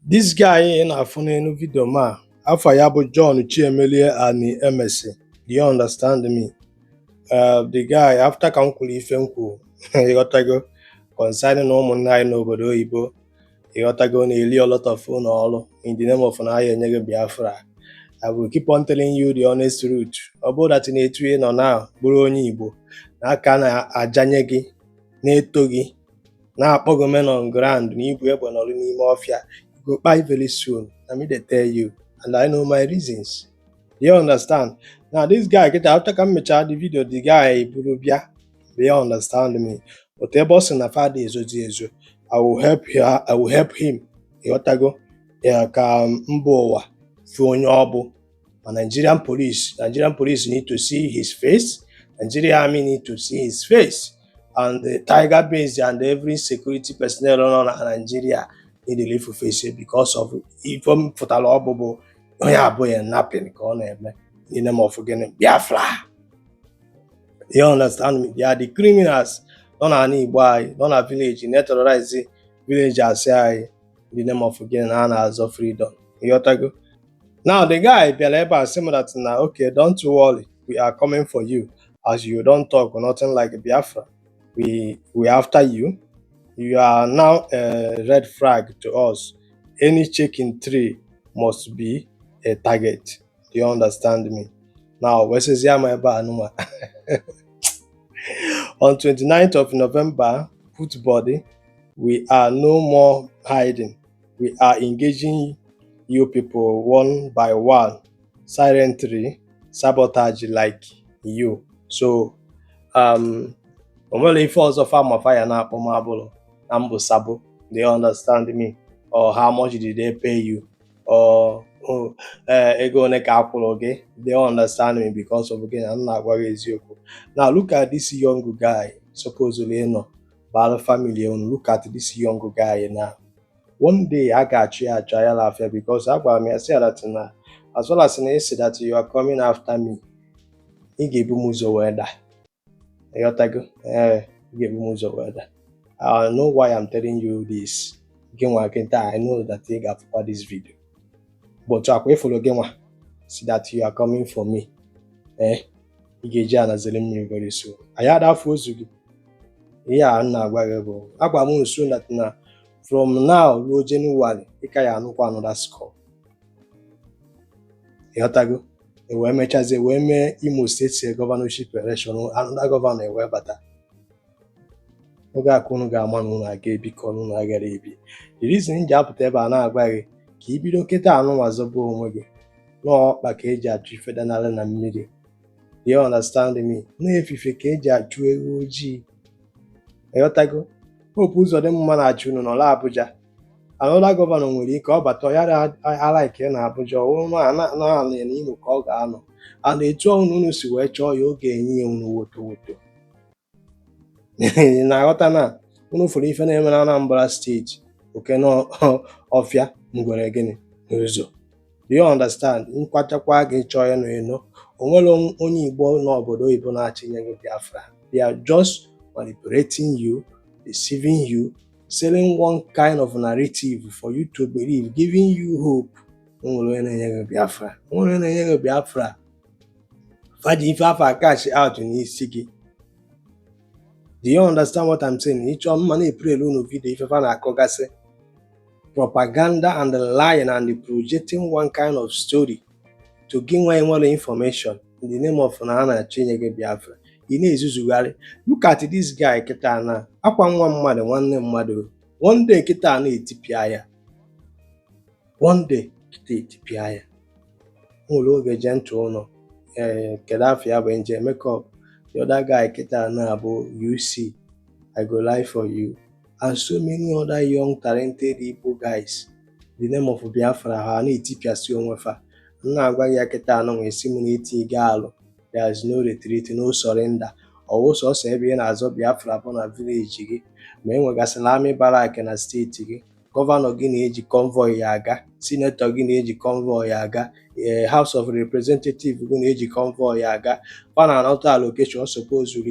This guy ị na-afụ n'elu video m a, afa ya bụ John Chiemelie Ani Emesi. Do you understand me? The guy, after ka m kwuru ife m kwuru, ịghọtago, concerning ụmụnne anyị n'obodo oyibo, ịghọtago, na-eri a lot of ụlọ ọrụ in the name of na anyị enye gị Biafra. I will keep on telling you the honest truth. Ọ bụrụ that na etu ị nọ now bụrụ onye Igbo na aka na-ajanye gị, na-eto gị, na-akpọ gị men on ground, na ibu egbe nọrọ n'ime ọfịa, you go kpai very soon. Na me dey tell you, and I know my reasons. Do you understand? Now this guy kịta, after ka m mechara the video, the guy buru bịa. Do you understand me? But ebe ọ sị na fada ezozi ezo, I will help her, I will help him. Ịghọtago ya, ka mba ụwa fụ onye ọ bụ. Ma Nigerian police need to see his face, Nigeria Army need to see his face, and the Tiger Base and every security personnel nọ na Nigeria need to ịfụ face, because of ife m fụtara ọ bụ onye abụghị napping ka ọ na-eme in the name of gịnị? Biafra. You understand me? They are the criminals nọ n'ala Igbo anyị, nọ na village na-terrorize villagers anyị in the name of gịnị? Na a na-azọ freedom. Ịghọtago? Now the guy bịara ebe a sị m that na okay, don't worry, we are coming for you, as you don talk nothing like Biafra. We after you. You are now a red flag to us. Any checking tree must be a target. Do you understand me? Now wee sịzie m ebe a nụnwa, on 29th of November, put body, we are no more hiding. We are engaging you people one by one silently, sabotage like you. So o nwere ife ọzọ fa ma fa ya na-akpọ m abụrụ na mbụ sabo. Do you understand me? Or how much did they pay you, or oh, ego one ka a kwụrụ gị? Do you understand me? Because of gị na m na-agwa gị eziokwu. Now look at this young guy, supposedly nọ bara family unu. Look at this young guy now. One day a ga-achụ ya achụ ya lafịa, because agwara m ya sị ya that na as well as na ị that you are coming after me, ị ga-ebu m ụzọ wee daa. Ịghọtago? Ee, ị ga-ebu m ụzọ wee daa. I know why I'm telling you this. Gị nwa kịta, I know that ị ga-afụkwa this video, but akwa ịfụrụ gị nwa see that you are coming for me, eh, ị ga-eji anazere mmiri very soon. Anyị ada afụ ozu gị. Ihe a m na-agwa gị bụ agwa m nso that na from now ruo January, ị ka ya anụkwa another score. Ịghọtago? E wee mechazie wee mee Imo State governorship election, another governor ewee bata. Oge a ka unu ga-ama na unu aga ebikọ na unu agara ebi. The reason m ji apụta ebe a na-agwa gị ka i bido kịta anụnwa zọba onwe gị n'ọkpa ka eji achụ ife danarị na mmiri. Do you understand me? Na-efife ka eji achụ ewu ojii. Ịghọtago? Hope Uzodimma na-achị unu nọrọ Abuja. Another governor nwere ike ọ bata, ọ yara alike na Abuja, ọ wụrụ na na n'Imo ka ọ ga-anọ, and etu ọnụ unu si wee chọọ ya, ọ ga-enye ya unu woto woto. Ị na-aghọta na unu fụrụ ife na-eme na Anambra State, oke n'ọfịa ngwere gịnị n'ụzọ. Do you understand? Nkwachakwa gị chọọ ịnụ ịnụ, o nwere onye Igbo n'obodo oyibo na-achịnye gị Biafra. They are just manipulating you, deceiving you, selling one kind of narrative for you to believe, giving you hope. O nwere onye na-enye gị Biafra, o nwere onye na-enye gị Biafra. Faji ife afọ cash out n'isi gị. Do you understand what I'm saying? Ịchọ mma na-epurelu unu video ife fa na-akọgasị, propaganda and lying and projecting one kind of story to gị nwa nwere information in the name of na a na-achọ inye gị Biafra. Ị na-ezuzugharị. Look at this guy kịta na akwa nwa mmadụ, nwanne mmadụ. One day kịta na-etipịa ya, one day kịta etipịa ya. O nwere oge gentle ụlọ, ee, kedu afọ ya bụ nje makeup, the other guy kịta na-abụ UC, I go lie for you, and so many other young talented Igbo guys, the name of Biafra, ha na-etipịasị onwe fa. M na-agwa gị ya kịta anọ nwee sị m na eti ga alụ. There is no retreat, no surrender. Ọwụ sọsọ ebe ị na-azọ Biafra bụ na village gị, ma e nwegasịla army barrack na steeti gị. Governor gị na-eji convoy ya aga, senator gị na-eji convoy ya aga, ee, House of Representative gị na-eji convoy ya aga. Fa na-anọta allocation supposed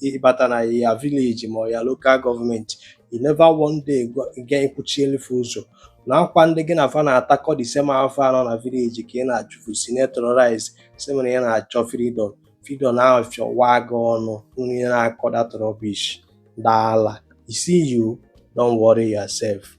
ịbata na ya village ma ọ ya local government. You never one day ga ekwuchielefe ụzọ. Na akwa ndị gị na fa na-atakọ the same afọ anọ na village ka ị na-achụfusi na-terrorize, sị m na ị na-achọ freedom. Freedom ahụ fịọwa gị ọnụ. Unu niile na-akọ that rubbish, daala. You see, you don't worry yourself.